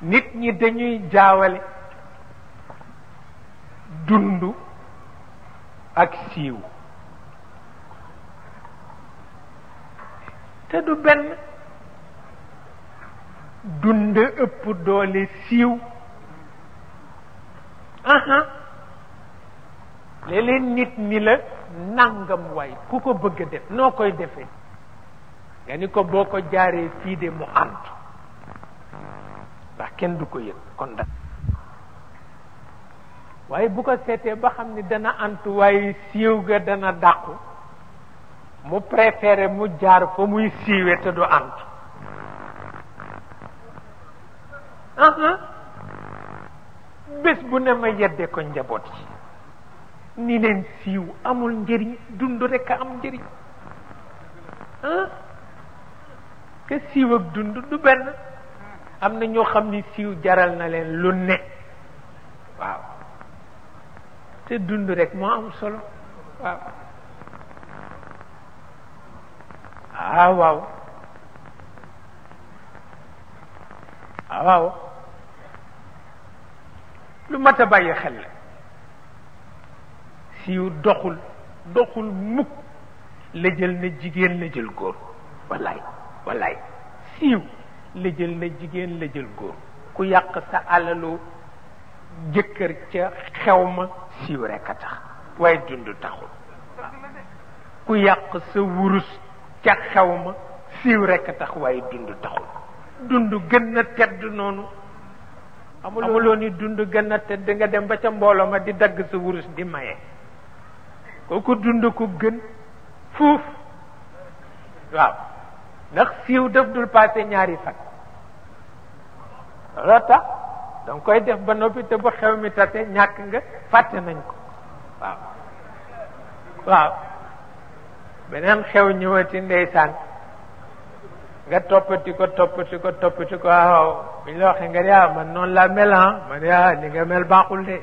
nit ñi dañuy jaawale dund ak siiw te du benn. dund ëpp doole siiw léeg-léeg nit ni la nangam waay ku ko bëgg a def noo koy defee nga ni ko boo ko jaaree fii de mu antu ndax kenn du ko yëg kon da waaye bu ko seetee ba xam ni dana antu waaye siiw ga dana dàqu mu préféré mu jaar fa muy siiwee te du antu bés bu ne ma yedde ko njaboot yi ni leen siiw amul njëriñ dund rekk a am njëriñ te siiw ak dund du benn. am na ñoo xam ni siiw jaral na leen lu ne waaw te dund rekk moo am solo waaw waaw waaw lu mat a bàyyi xel la siiw doxul mukk la jël na jigéen la jël góor wallaay siiw la jël na jigéen la jël góor ku yàq sa alalu jëkkër ca xew ma siiw rekk a tax waaye dund taxul ku yàq sa wurus ca xew ma siiw rekk a tax waaye dund taxul dund gën na tedd noonu amuloo ni dund gën na tedd nga dem ba ca mbooloo ma di dagg sa wurus di maye kooku dund ko gën fuuf waaw ndax siiw daf dul passé ñaari fan looloo tax danga koy def ba noppi te bu xew mi tase ñàkk nga fàtte nañ ko waaw beneen xew ñëwati ndeysaan nga toppati ko waaw bu ñu la waxee nga ne man noonu laa mel ma ne li nga mel baaxul de